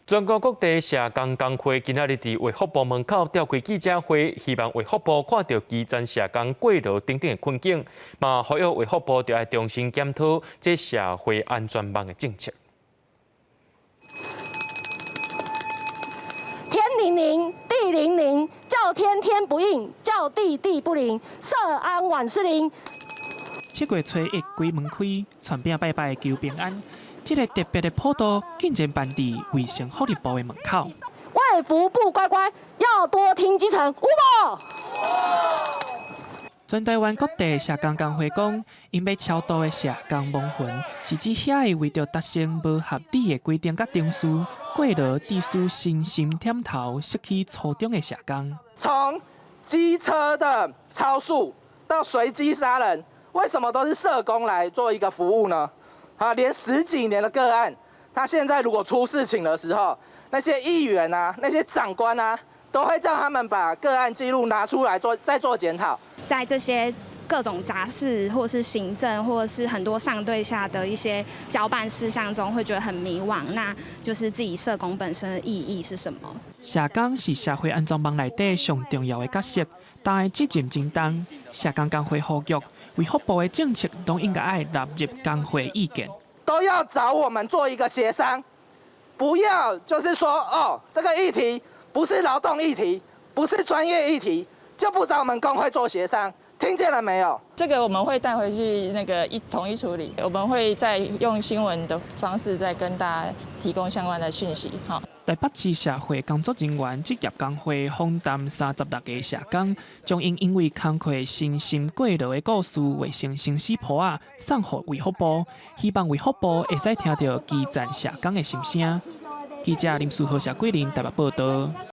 全國各地社工工會今仔日佇衛福部門口召開記者會，希望衛福部看著基層社工過勞等等的困境，嘛呼籲衛福部著愛重新檢討這社會安全網的政策。天靈靈，地靈靈，叫天天不應，叫地地不靈，社安網是零。7月初一鬼門開，傳餅拜拜求平安。這个特別的普渡竟然辦佇衛生福利部的門口。衛福部乖乖，要多聽基層，有無？全台灣各地社工工會講，𪜶欲超渡的社工亡魂，是指遐个為著達成無合理的規定佮程序，過勞致使身心忝頭、失去初衷的社工。從機車的超速到隨機殺人，為什麼都是社工來做一個服務呢？啊，連十幾年的個案，他現在如果出事情的時候，那些議員啊，那些長官啊，都會叫他們把個案記錄拿出來做，再做檢討。在這些各種雜事，或是行政，或者是很多上對下的一些交辦事項中，會覺得很迷惘。那就是自己社工本身的意義是什麼？社工是社會安全網內底上重要的角色，但責任真重。社工工會呼籲，衛福部的政策攏應該愛納入工會意見，都要找我們做一個協商，不要就是說哦，這個議題不是勞動議題，不是專業議題，就不找我們工會做協商，聽見了沒有？這個我們會帶回去那個一統一處理，我們會再用新聞的方式再跟大家提供相關的訊息。好。台北市社會工作人員職業工會訪談36個社工，將𪜶因為工課身心過勞的故事畫成生死簿仔，送予衛福部，希望衛福部會使聽著基層社工的心聲。記者林書豪、謝桂林台北報導。